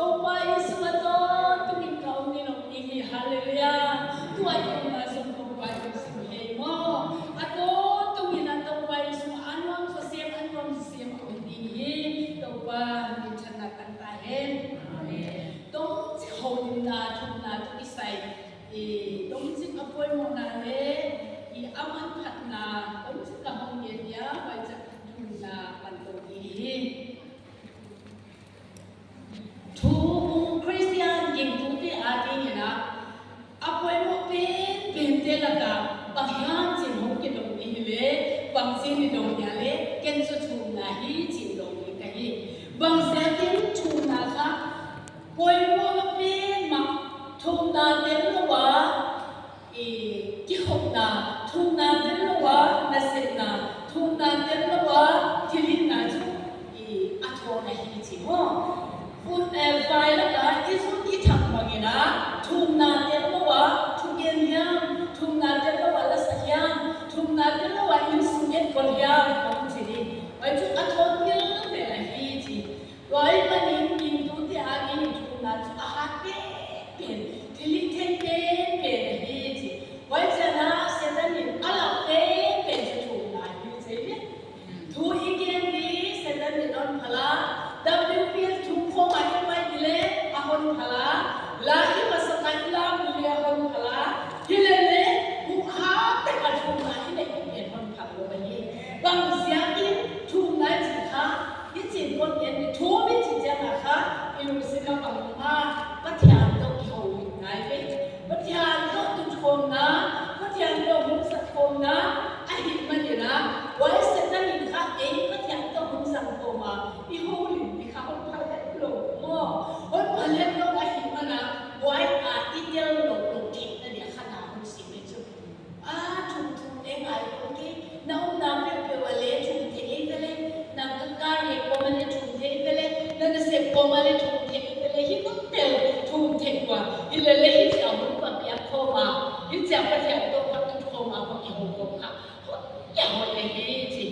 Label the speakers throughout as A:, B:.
A: Topa Isu a tawn tungin ka um ni lo ti hi Hallelujah. Tuai ko na zong Topa Isu hei maw. A tawn tungin a Topa Isu a nuam cu sem a nuam cu sem a um ti hi Topa min ṭhatnak kan ta hen. Tong ho nin na thum na tu isai i tong cik a pawimawh na le i aman phat na tong cik ka hong ngen ya vai cak thum na pan to ti hi. Thu Christian kingtu te a ti ngena a pawimawh pen pen te laka Pathian cin hong ki dong ni hi le bang cin ni dong ya le ken chu thum na hi cin dong ni ka hi bang sia kin thum na kha pawimawh lo pen ma thum na tel lo wa i ki hop na thum na tel lo wa na set na thum na tel lo wa thilin na chu i a thaw na hi chi mo fun fai laka i zun i thak mangina thum na tel lo wa thuken hiam thum na tel lo wa la sa hiam thum na tel lo wa in sung en kol hiam kom chi ni wai chu a thaw pil ve la hi chi Loi manin king tu te a king thu na chu a hat pe pen thili then pe pe na hi chi wai chana setan in ala pe pe chu thu na hi che ni thu i ken ni setan in on phala WPF thu kho ma hi mai dile a hon phala la hi masaka ila muli a hon phala hi le le hu ha te ka thu na hi ne ku pen hon phal lo ba hi bang sia in thu na chi kha I cin kon ken i thum i cin ciang ah kha i lungsi ka pang ma Pathian to i ho ngai ve. Pathian to tu ṭhawn na, Pathian to hung sak thawm na, a hit man ina wai Satan in kha ei Pathian to hung sang ko ma i ho lim ti kha hon phal het lo mo hon phal het lo a hit mana wai a i tel lo lo thek na dia kha na hung si me chu. A thum thum e ngai ko ki na um na pe pe wa le thum the e vele na ka kar he ko ma le thum the vele na na se ko ma le thum the vele hi ko tel thum the kwa hi le le hi chia hun pa pia kho ma hi chia pa thiam to pa tu kho ma ko ki ho ko kha ho ya ho le hi chi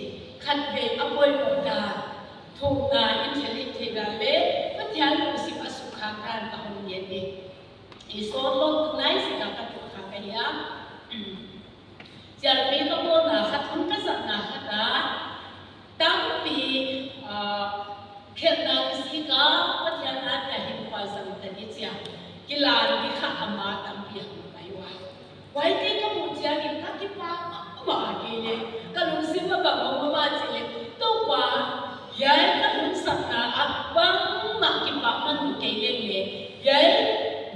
A: khat ve a poi mo ta thum na in theli the ga le pathian lu sim asu kha kan ka hon ye ni I sawn lo tu nai si ka ka tu kha ka ia. Chialpi ka pawl na kha thun ka zak na kha ta tampi khelh na ka si ka Pathian a ta hin khua zang ta ni chia kilan ti kha ama tampi hang kai wa. Wai te ka mu chia in ka ki pa ma ke le ka lung sim ma bang ma ma chi le to pa yai ka lung sak na a bang ma ki pa man nu ke le le yai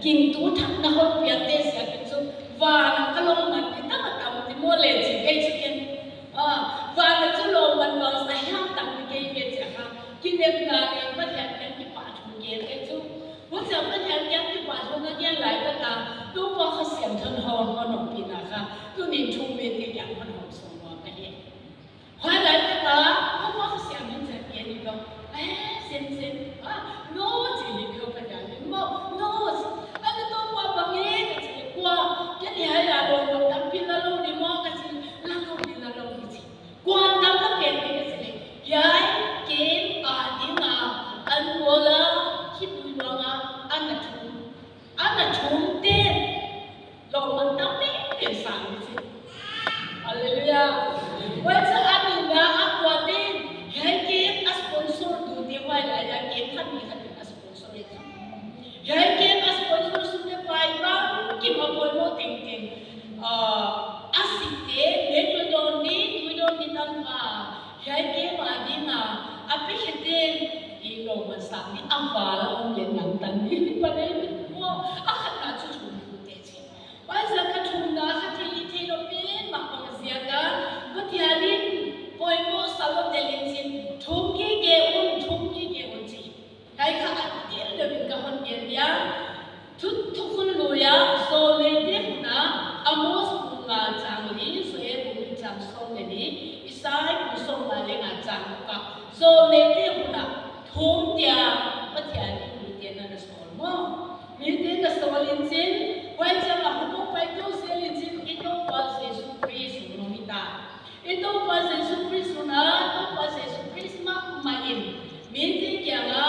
A: ging tu thak na hot pia te sia ki chu wa na ka long man ti tam tam ti mo le chi ke chu ken a wa na chu lo man wang sa hyang tam ti ke ve chi ha ki nem na ne pa thian ken ki pa thu ke ke chu 我讲不听讲就话说那件来个啦，都话เขาเสียงทนฮอนฮอนอปีนะคะตัวนี้ชูเมติอย่างฮอนหอมสงวนไปเอง后来那个我话เขาเสียงมันจะเปลี่ยนอีกก็哎，先生啊，我这里没有不讲你么，我啊你都话帮你个这个瓜，给你还来我我当兵了喽，你么个是拉喽你拉喽你去，关当个变个是嘞，ยายเกมอาดิงาอันวลาคิดดูว่าอันน่ะชุมอันน่ะชุมเต้ลองมันตั้งเป็นเป็นสามสิฮาเลลูยาวันจะอันนี้นะอักวาตินยายเกมอัสปอนเซอร์ดูดีไว้หลายยายเกมท่านมีท่านเป็นอัสปอนเซอร์เลยครับยายเกมอัสปอนเซอร์สุดในไปบ้างกินมาปนโมติงติงเอ่ออัสสิเตเมตุดอนนี้ตุยดอนนี้ตั้งว่า ยายเกมอาดีนาอภิเชเตนอีโลมันสามนี่อัมวาละอมเย็นนังตันนี่ปะเนมัวอาขัดนาชุชุมเตชิว่าจะกระทุมนาขัดทีทีโนเป็นมาปังเสียกันก็ที่อันนี้ปอยโมสาวเดลินซินทุกกี้เกอุนทุกกี้เกอุนจีใครข้าอันเดียวเดินกับคนเดียวทุกทุกคนรู้ยาโซเลเดียนะอโมสปุงาจังลีโซเอปุงจังโซเลนี sai bu song la le nga chang ka zo le te huna thum tia pathian ni mi te na na sol mo mi te na sol in chin wai chang a hu pai to se lin chin ito pa Jesu Christ no mi ta ito pa Jesu Christ na to pa Jesu Christ ma ma in mi te kya nga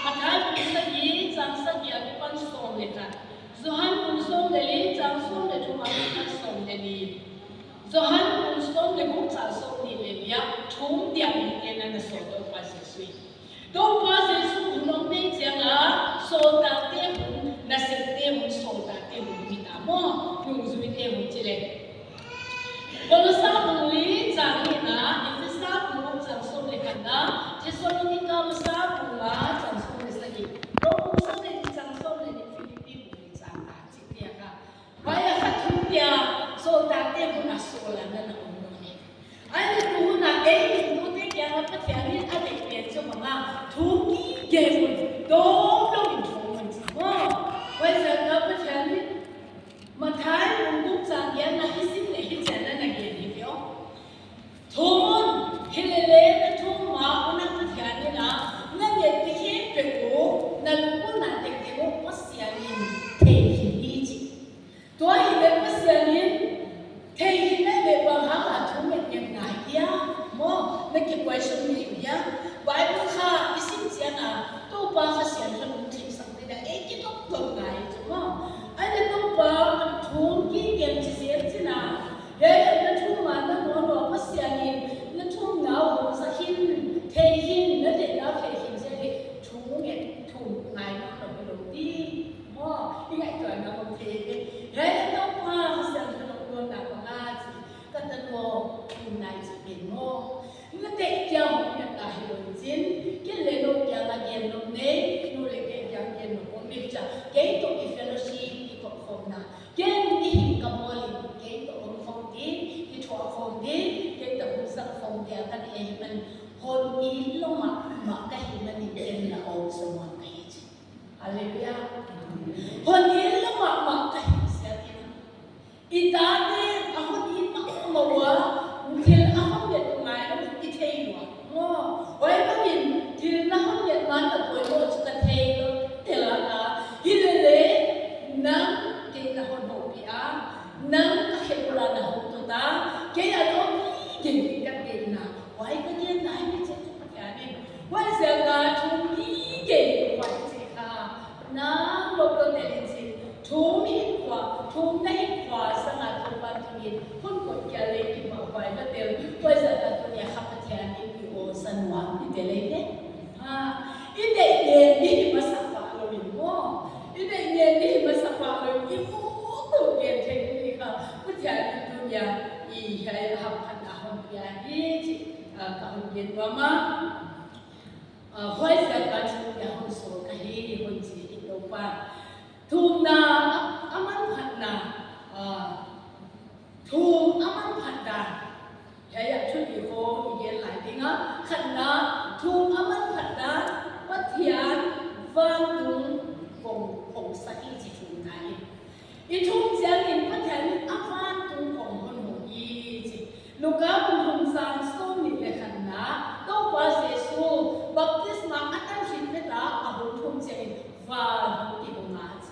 A: mathai bu sa gi chang na so to pa Jesu. To pa Jesu hunong nei chiang a so ta te hun na se te hun so ta te hun mi ta mo nung zui te hun chile. Kolosa bung li chang ni na Efesa bung chang som le khat na Thesalonika masa bung nga chang som le sagi Rom bung som le ni chang som le ni Philippi bung li chang na chi tia ka Vaya kha thum tia so ta te hun a so la na na om no ni ai le tu hun a ei ni tu te kya nga pathian ni a nei pen chu ma thu ki ge hun do lo in thu man chi mo wai za ka pathian ni Mathai lungdup cang ian na hisim le hichen na na gen hi pyo. Thumun hilele na thum ma unak Pathian ni na na nget ti hi pe u na lungpul na tek te u Pasian in thei hin hi chi. Tua hi le Pasian in thei hin le le bang ha ka thum nget nget na hiya mo na ki question ni hiya Bible kha isim chiang a tu pa kha sian kha lung thim sak te da e ki tok tok ngai chu mo. An i tupa an thum ki kem chi zel chin ah he na thum ah na nawn ruah Pasian in na thum nau hung za hin thei hin na leh nau thei hin zel hi thu nget thum ngai nak lo hi lo ti maw i ngaihtuah nak om thei he he na tupa Pasian kha lo tuan nak panga chi ka ta no thum nai chi pen maw Na teih tiang hmuh ta hi lo cin kin le no tiang a gen nom nei nu le ke tiang gen nom om bik cha kei to i fellowship i khop khom na ken i him ka bol in kei to om khom ti i thua khom ti kei to hum sak khom tia kan e hi man hon i loma ma ka hi man in ken na om someone ka hi chi hallelujah hon i loma ma ka hi sia ti I ta te a hun i mak mo a thil a hon let ngai lo i thei rua maw oi bangin thil na hon let man ta poi mo chu ka thei lo te la ka hi le le nang ke na hon ho pi a nang ka khe pula na ho to ta ke a lo pi gen ka te na wai ka gen nai mi che chu pathian in wai zel ka thu ki ge wai che kha nang lo to te lin chin Thum hi khua, thum na hi khua sanga thu bantukin hun kut kia le ki ma huai na tel huai za ta tu nia kha Pathian in i aw sanuam i te lei le ha i nei nen ni hi ma sak pa lo in mo i nei nen ni hi ma sak pa lo in i u tu ken thei ni kha Pathian in tu nia i hai ham khat a hon pia hi chi ka hon gen wa ma huai za ka chu ya hon so ka hi hon chi i to pa Thumnak a man phanhnak thum a man phanh dan he ah thut i haw i gen lai dingah khatnak thum a man phanh dan Pathian vantung kong hong sak i ci thum hna i i thum ciang in Pathian nih a vantung kong hon hong i ci Luka kum sang sawm ni le khannak Topa Jesuh baptisma a tan hrin phet ah a hung thum ciang in van hung ti hung nga ci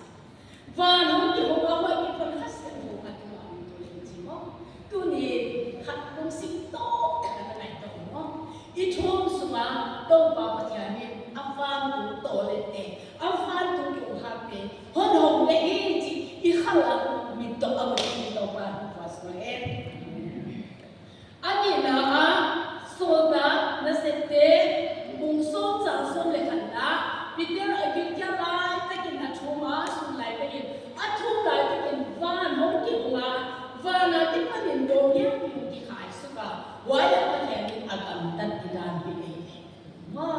A: van hung ti hung nga hoi mi phun khat sen hung a tu ang tu len chi mo tu ni khat lung sing to ta na ngai to mo i thum sunga to pa pathian ni a van tu to le te a van tu tu ha te hon hong le hi chi i khalang mi to a mi to pa wa so e Ani na ah sualnak na sette bung sawm cang sawm le khat na Peter a kil lai takin a thum ah sun lai takin a thum lai takin van hong ki hung ah van ah ti panin do ngiang hung ti khai suka wai ah Pathian in a kam tat ti dan hi ei le ma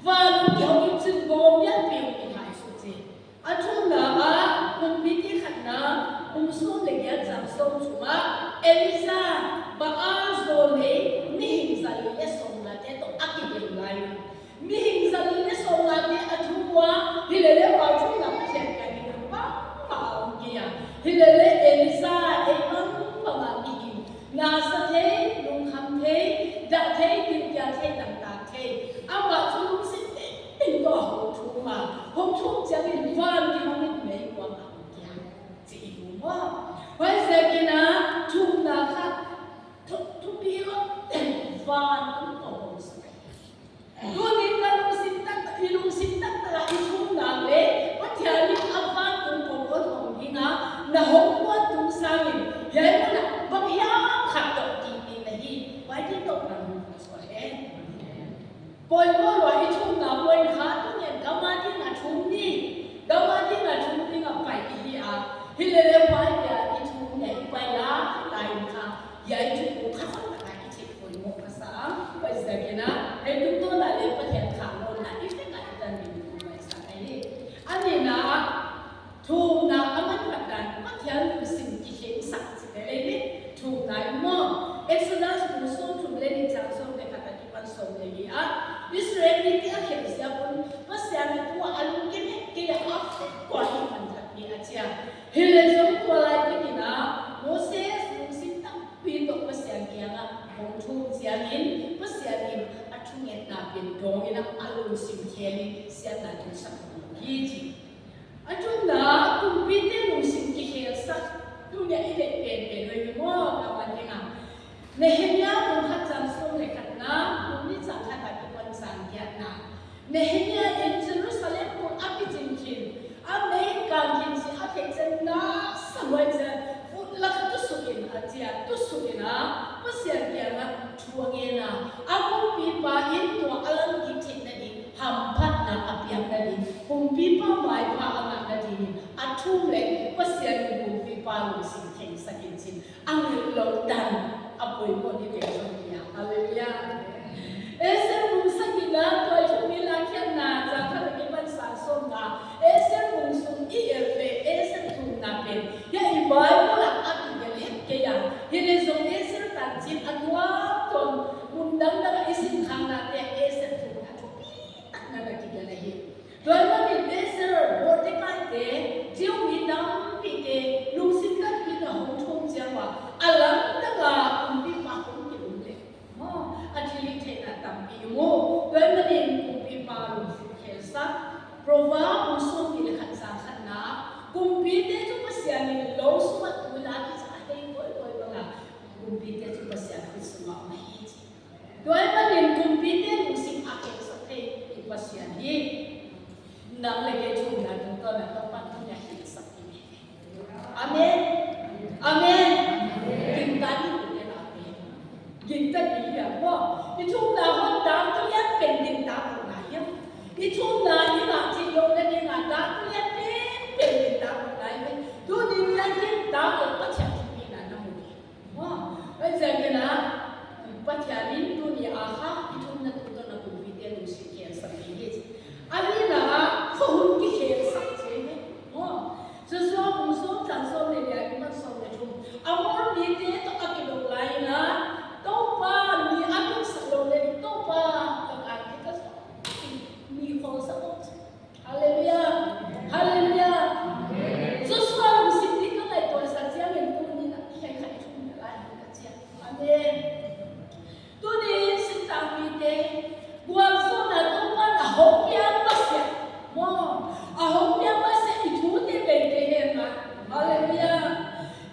A: van hung ki hong in cun bawm vial pi hung ti khai su chi A ṭhumnak ah pumpi ti khatnak kum sawm le ngiat cang sawm chungah Elijah Baal zawl lei mihing zal le sawm nga te to a ki deuh lai. Mihing zal le sawm nga te a thu wa hilele wa ṭhumnak Pathian kai mi ang bang ma a um ki ya. Hilele Elijah ei bang bang ah mihing na sa thei, lungkham thei, dah thei, tintia thei, tangtak thei. Amah cu lungsi in ko hong thu ma hong thu chiang in van ki hong in mei kuang a hong kia chi i hu mo hoi se kina thu na kha thu thu pi lo ten van an to hong sa tu ni na lu Pawimawh ruah i chhum na point kha tu nen gama ding a chhum ni gama ding a chhum ding a paih i hi a hi le le huai tia i chhum nia i pai la lai in kha ya i thu ku kha hon taka i theih pawimawh hmasa ang pai zakin a hei tum tawn ah le Pathian khang nawn na i vek ah i tan mi tum mai sak a hi ani na Thumnak a man pat dan Pathian lungsim ki hleng sak chi te lei mi thumna in maw Exodus bu 30 le ni cang 11 a ki pan 14 ah Israel mi ti a khem sia pun Pasian a tu a lung ki mek ke a fek kwa hi man that mi a chia. Hi le zong tua lai tikin ah Moses lungsim tampi to Pasian kiang ah hong thum chiang in Pasian in a thu nget na pin dong in a lungsim khel in sian na tu sak hi chi. A ṭumnak kumpi te lungsim ki hel sak tu nih i let pen ve loi mi maw ka wan dingah Nehemiah kung khat cang 11nak kum ni cang khat ah ki pon cang kiat na Nehemiah in Jerusalem kung a ki cin khin a main kang khin si a thei cen na samuai cen fut lak tu suk in a cia tu suk in a Pasian kiang ah thu a nge na a kumpi pa in tua alam ki thit na ding hamphatnak a piak na ding pumpi pa mai pa a ngah na ding in a thum le Pasian in pumpi pa lungsin theng sakin chin a ngilh lo dan a poi mo ni te zong nia. Hallelujah. Esen mung sakin na tuai thum mi la khian na cha kha ki ban sang som na esen mung sung i el fe esen thum na pen ya i Bible a a ki gel het ke ya hi le zong esen tan chin a nuam ton mun dang dang a isin khang na te esen thum na thu pi tak na na ki gel hi Tuanman in Ezer Mordecai te Jew mi tampi te lungsim tampi na hung ṭhum cio ah a lam dangah pumpi pa hung ti um le maw a thili theihnak tampi mu. Tuanman in pumpi pa lungsim khel sak Proverb bung 21 caang khatnak kumpi te cu Pasian in lo sungah tu la ki ca hei kawi kawi bangah kumpi te cu Pasian kut sungah um hi chi. Tuaiman in kumpi te lungsim a kek sak thei i Pasian hi nang le kei chung na tung to na to pan tu nya hi sak ti me. Amen. Amen. Ginta ni ku te na pe. Ginta ni ya mo. I chung na hon dang tu yan pen ding ta ku na hiam. I chung na ni nga chi lo na ni nga da tu yan pen pen ding ta ku na hiam. Tu ni yan kin ta ku pa chiat ni na na mu. Zeikena Pathian in tuni aha i thum na tu na kum vi te lu si khel sak ni hi. Ani na khuhun ki khel sak che he. Mo. Chu so kum so tlang so ne ya ki man so ne thum. Amor ni te to akilong lai na to pa ni atung sak lo ne to pa ka kan ki ka so ni khol sak Hallelujah! Hallelujah! Joshua lungsim nih ka ngaih tawn sa chiang in tu ni na he kha i thum lai ka chia. Amen. Tu ni sintang mi te guang so na tu pan a hong piang ma sia. Mo a hong piang ma sia i thu te bei te he ma. Hallelujah.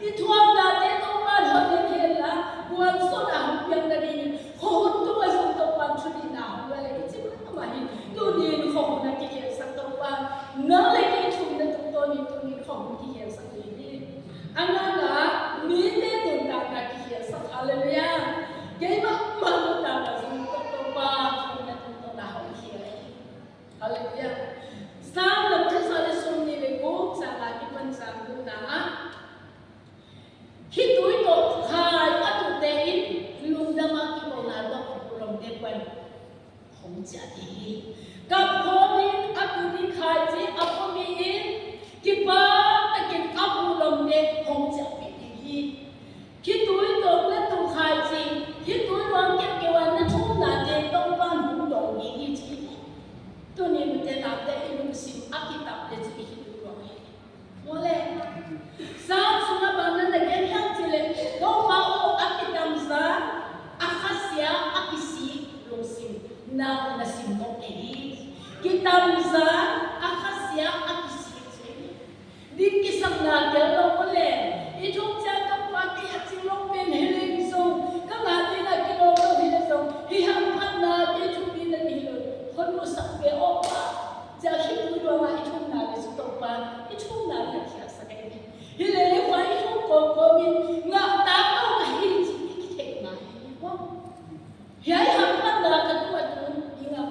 A: I thuam na te tu pan hon in he la guang so na hong piang na ni kho hun tu ma zung to pan thu ni na hong la le i chim ma hi tu ni kho hun na ki hel sak to pa na le ki thum na tu to ni tu ni kho hun ki hel sak ni hi ana na ni te dun ta na ki hel sak. Hallelujah. Keima ma nu ta na zung to to pa thum na tu to na hong hi le. Hallelujah. Sam na phan le sum ni le ko cha la ki pan chang du na a Hi tui to khai atu te in lungdam ah ki ko na dok rom te kwan hong chia ti hi. Kap khom in atu ni khai chi apomi in ki pa takin apu lom te hong chia pi ti hi. Khi tui to na tu khai chi hi tui wang ke ke wan na thum na te tong pan hung dong ni hi chi. Tu ni te na te ilung sim akitap le chi hi tu rong hi. Mawle, Sam sung a bang nan gen hiang chi le do ma o a ki tam za a kha sia a ki si lungsim na na sim nok ke hi ki tam za a kha sia a ki si che din ki sam na tel lo mawle i thum cha ka pa ki a chi long men heling song ka nga ti na ki lo lo hi le song hi ham phat na te thum ni na ni lo khon mu sak pe o pa Cha hi tu ruangah i ṭhumnak le cu pa i ṭhumnak le thiak sak ai ni. Hi le le khua i ṭhum kom kom in ngah ta ko ka hi chi ki theih ma hi mo. Hi ai ham pan na ka tu atu i nga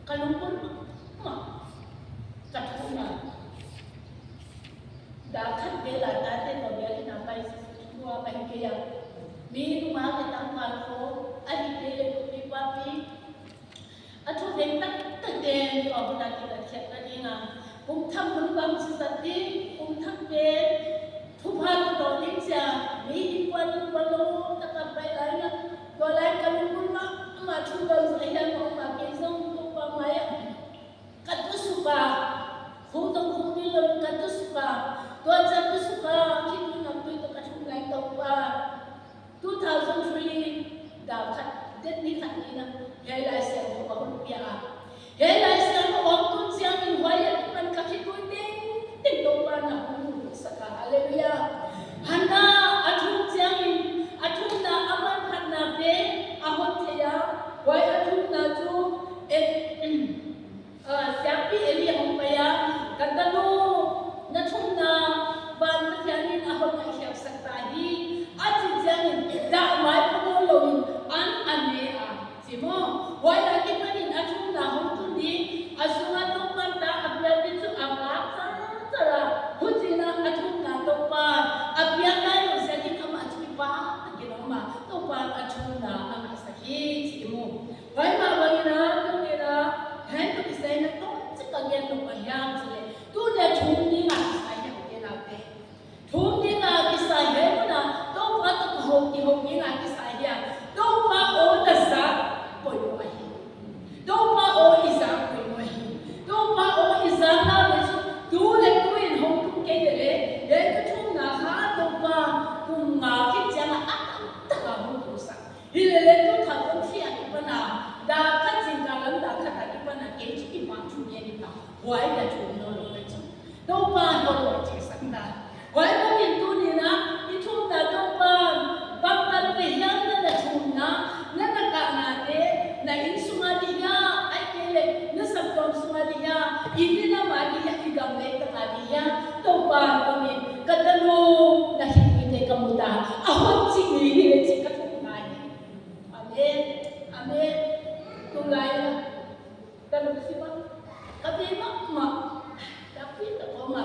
A: Ka lungpun mah ka thu na. Dah khat vel ah ta te ko vel in a pai hua pai ke ya. Mi numa ke tang ma kho a hi te le pi pa pi. A thu veng tak tak ten ko bu na ki la thiat na ding a. Kum tham hun bang chi sat di kum tham pe thu pha tu do ding sia mi in kwan kwan lo ta ka pai lai na ko lai ka lungpun ma ma thu bang sa hian ma ma ke zong ko pa mai ka tu su pa khu tong khu ni lo ka tu su pa to cha tu su pa khi tu nam tu to ka thu lai to pa 2003 da khat det ni khat ni na he lai siang ko ba hun pia a he lai siang ko om tun siang in huai ya man ka khi tu ting ting to pa na hu saka hallelujah hana athum chiang in athum na aman khat na pe ahon theya wai athum na chu Siangpi Eli hong pei ah kan ka nu na chung na van Pathian in a hon ngaihthiam sak ta hi a cinciang in dah mai phaw loin an ane a ci maw wai lai ki pan in a chung na hong tun i a sung ah tawkpan ta a pial mi cu a ngak char char a hucin ah a thum na tawkpan a pial lai lo sian in amah cu pa takin a um a tawkpan a chung na a ngah sak hi ci mu Keimah bangin ah tungin ah hen tu kisai na tok chik ka gen lo pa hiam chile tu ne thum ding ah kisai he ke na te thum ding ah kisai he na to pa to ho ki ho ding ah kisai hiya to pa o na za poi mo hi to pa o i za poi mo hi to pa o i za na le chu tu le tu in ho tu ke le le le tu thum na kha to pa kum nga ki chang a ta ka ho tu sa Hi le le tu tha kon thi a ki pana da khat jing ka lam da khat a ki pana ke chi ki ma thu ye ni ta huai da thu no lo pe chu to pa no lo chi sak ta huai mo min tu ni na i thu na to pa bang tan pe hiang na na thu na na na ka na te na in sunga di ya ai ke le na sap tom sunga di ya i ni na ma di ya i gam le ta ka di ya to pa to ni ka ta nu na hi ni te ka mu ta a hon chi ni hi le chi ka thu ngai amen amen tu lai na ka lu si ba ka pi ma ma ka pi ta ko ma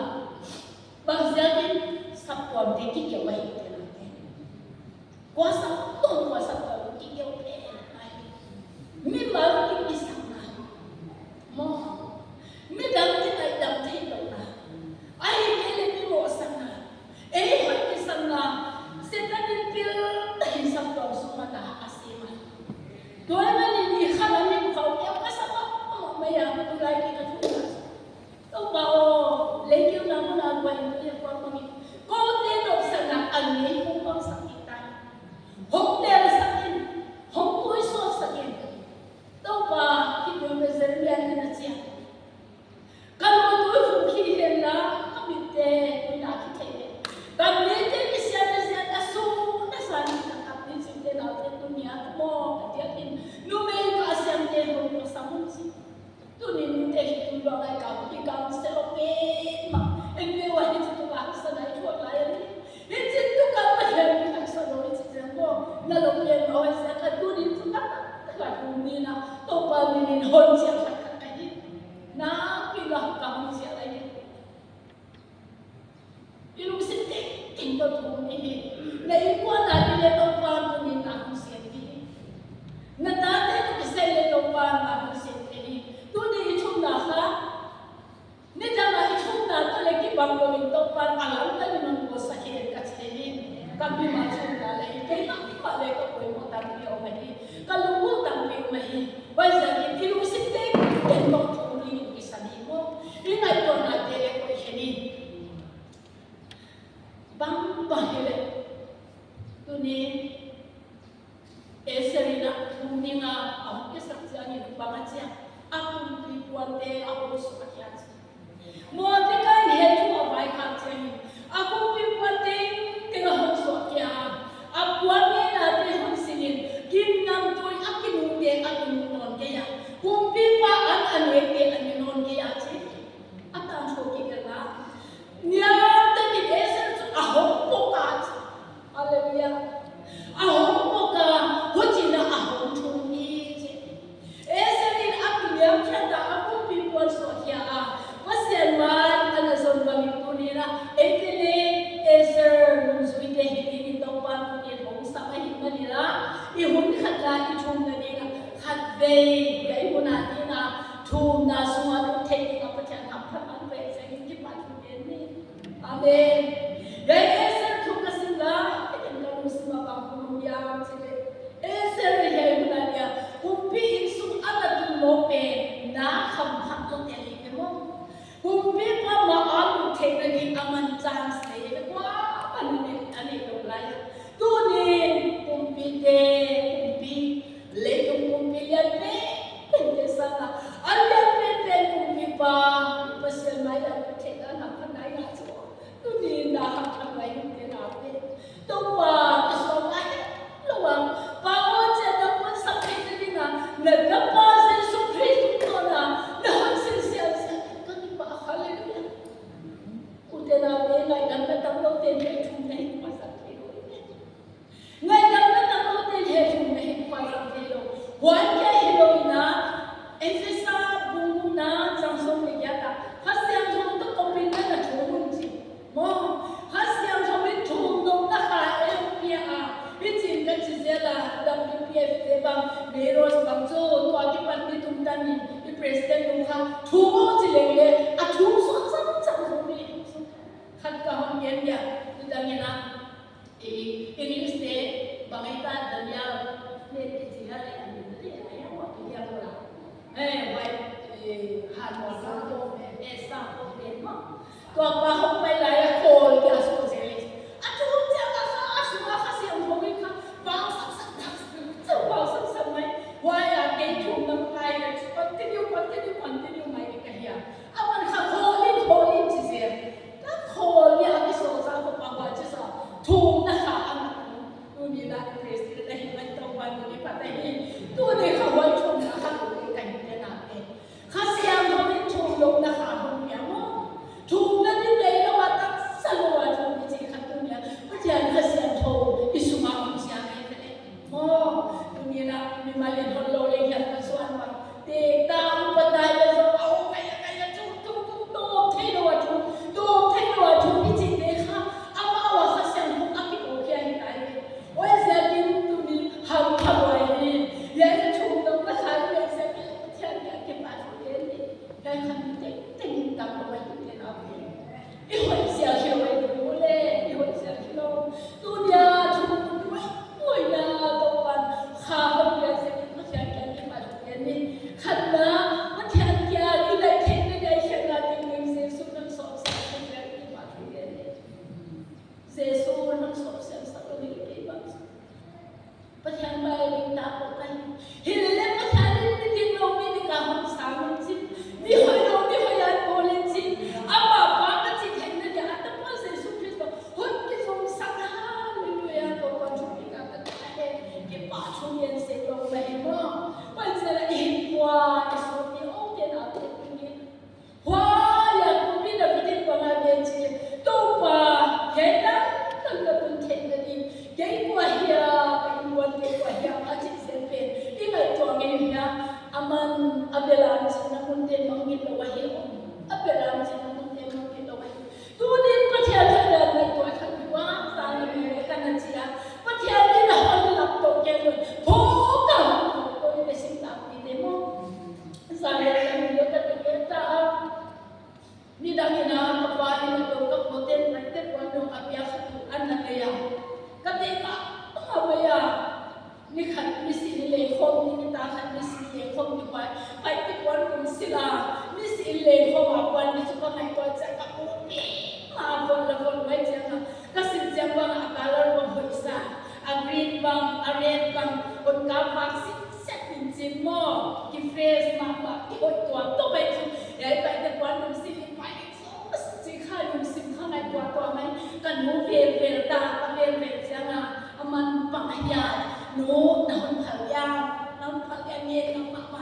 A: bang zia tin sap kom te ki ke wai te na te kwa sa to kwa sa to ki ke pe ai mi ma ki ki sa na mo mi dang ti ngai dang thei lo na ai ke le mi mo sa na Ei hoi ti sang nga Satan in pil tahin sang tawng sung ata a si ma. Tuai ma ni ni khala mi khau keu ka sama ma mai ya ma tu lai ki ka thu na. To pa o lei kiu na mo na kwa in tu ya kwa ma mi. Ko te dok sa na an nei hong bang sak ki tai. Hong tel sak in hong pui so sak in. To pa ki tu me zer lian na chia. Ka lungtui hung khi hen la ka mit te tuina khi thei ve. Kan ni te ki sian le zian a su na san ni ka kap ni chim te nau te tu nia tu mo ka tiak in nu me ka siam te hung ko samun chi tu ni nu te hi tu lo ngai ka ki ka se lo pe ma en me wa hi chi tu ka sa nai thuak lai ani hi chi tu ka pa hian mi ka sa lo hi chi chen mo na lo pen ma hoi sa ka tu ni chu ka ka tu ni na to pa ni ni hon chiang khat khat ka hi Na pi la ka hung sia lai ni. I lung sin te ting to thu ni hi. Na in kwa na ti le to pa tu ni na hung sian ti hi. Na ta te tu ki sai le to pa na hung sian ti hi. Tu ni i thum na kha ni dang ah i thum na tu le ki bang lo in to pa alam ta ni mang ko sa hi ka che hi. Ka mi ma thum na le ke ma ma le ka koi mo tam pi o ma hi. Ka lungu tam pi o ma hi. Wai zan in i lung sin te ten to thu ni in ki san hi mo. I ngai to na te le koi he ni. Bang bang hi le tu ni Eserina thum ni nga a hung ke sak chiang in bang a chiang a pum pi puan te a hung su a khian chi. Mordecai he thu a vai khak chiang in a pum pi puan te te nga hung su a kia a puan nge na te hung sin in kim nam tui a kinu te a kinu non ke ya kum pi pa an ane te ani non ke ya chi a tan tho ki ke la niam te ki Eser chu a hong po ka chi Hallelujah a hong po ka hu chi na a hong thu ni chi Eser in a kiniam thian da gen dia tu dangina i English te bangai ta Daniel ne ti chi ha le ani le ai wa ki ya lo la eh wai han mo sa to e sa ko le ma to pa ho pai la ya kol ya su se a chu cha ka kha a su ka kha siam ho wi kha pa sak sak tak chu pa sak sak mai wa ya ke chu nam kai na continue continue continue mai ka hiya awan kha kholin kholin chi se ka khol ya ki so sa ko pa wa chi sa thum na kha ang tu ni la president na hi mai to wa ni pa ta hi tu ni kha wa thum na kha ko ka hi te na te kha siam ho ni thum lo na kha ho ya mo thum na ni le lo wa tak sa lo wa thum ni chi kha tu ni pa chian kha siam tho isuma um sia ngai te mo tu ni la mi ma le hon lo le ya ka suan wa te ta upadai le zo au kai kai chu tu tu to thei lo wa chu to thei lo wa chu ni chi te kha ama wa kha siam ho a ki ko khia hi tai oi zia kin tu ni ham kha wa hi ya chu dong na kha le zia ki thian ya ki pa chu le ni dai khan te te tam lo wa hi te na i hoi sia khi lo wai lu le i hoi sia khi lo tu nia chu wai oi na to pan kha ho ya sia ki ma thian kya ki pa chu le ni khat na ma thian kya ki dai khen na dai khen na ting ning se su nang so sa ki ya ki pa chu le ni Jesu nang so siam sa lo ni ke ba Pathian bai ding ta ko kai hi le Pathian ni ding lo mi ni ka hong sa mun chin mi hoi lo mi hoi an bolin chin ama pa ka chi then na ya ta pa Jesu Kristo hun ki zong sak hallelujah to kon chu ki ka ka ta he ki pa chu yen se lo mai mo wan se la in kwa isu ti o te na te ni hwa ya ku mi na bitin pa nga gen chi to pa he ta tan la tun then na ni ke kwa hiya ka in wan ke kwa hiya a chi sen pe i ngai to nge hiya aman abelam chin na mun te mang ngi lo wa hi om abelam chin na mun te mang ngi lo wa hi tu din pathian tha da ngai to khan wa sa ni mi ka na chi a pathian ni na hon lap to ke lo pho ka ko ni sim ta ni te mo sa le la mi lo ka te ke ta ni dang ina ka pa ina to ka poten mai te pon no apia khatu an na le ya ka te ka ha ba ya ni khat mi si ni le khom ni ni ta khat mi si le khom ni pai pai te pon kum sila mi si le khom a pon ni chu ka mai ko cha ka pu ni ma pon la pon mai cha ka ka sin chang bang a color bang hoi sa a green bang a red bang on ka pak si set in chin mo ki fresh ma ma ki hoi tua to mai chu yai pai te pon kum si ni pai so chi kha lung sim kha ngai tua tua mai kan mu vel vel ta ka vel vel changa aman pangaya no na hon phal ya na hon phal ya nge na ma ma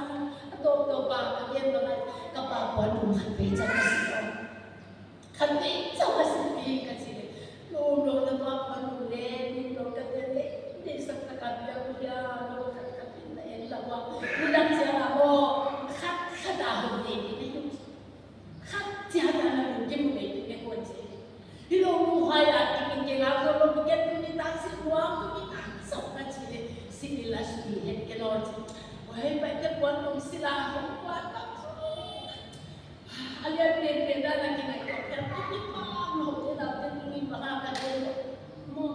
A: a to to pa ka yen ba ngai ka pa pon lung khat ve cha ka si o khat ve cha ka si pi ka chi le lo lo na pa pon lung le ni lo ka te le ni sak ta ka bia ku ya lo khat khat in na en la wa ni dang cha la mo khat khat a hon ni ni khat cha ta na lung kim me ni ko chi hi lo mu hai a ki kin ke nga ko lo ke tu ni ta si wa tu ni ta so ka chi le si ni la su ni het ke lo chi wai pai te pon lung si la ho kwa ta alian pe pe da na ki ngai ko pe tu ni pa no te na te tu ni pa ka te mo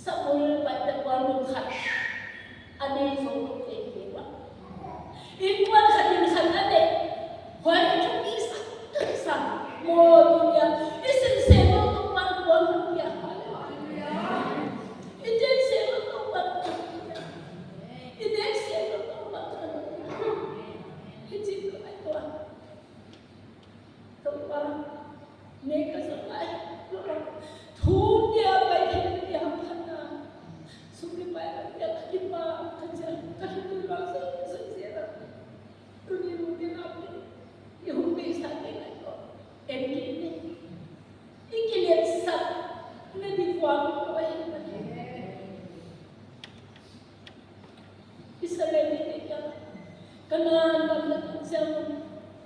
A: sa ul pai te pon lung khat ani zo te ke wa in kwan khat in khat na te hoi chu pi sa sa mo dunia isin se mo tu pan pon ya hallelujah iten se mo tu pan iten se mo tu pan Hiji ko ai to to pa ne ka sa ai thu dia pai the dia ham khana sumri pai ya ki pa ka cha ka tu la sa sa se ra tu ni ru ti na pe i hum pe sa te na ko en ki ni i ki le sa ne di kwa ko ai Israel ni te kanan lam na siang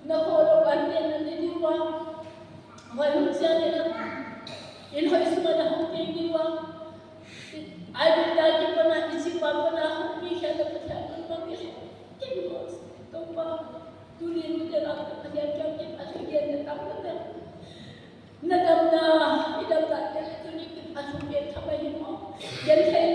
A: na holo an ne na ni wa wai hun siang ni na in hoi suma na hong ke ni wa ai bu ta ki pa na ichi pa pa na hong ni kha na pa tha pa ni ke ni wa to pa tu ni ru te na pa tha kya ke pa ke ne ta pa te na dam na Ken thei.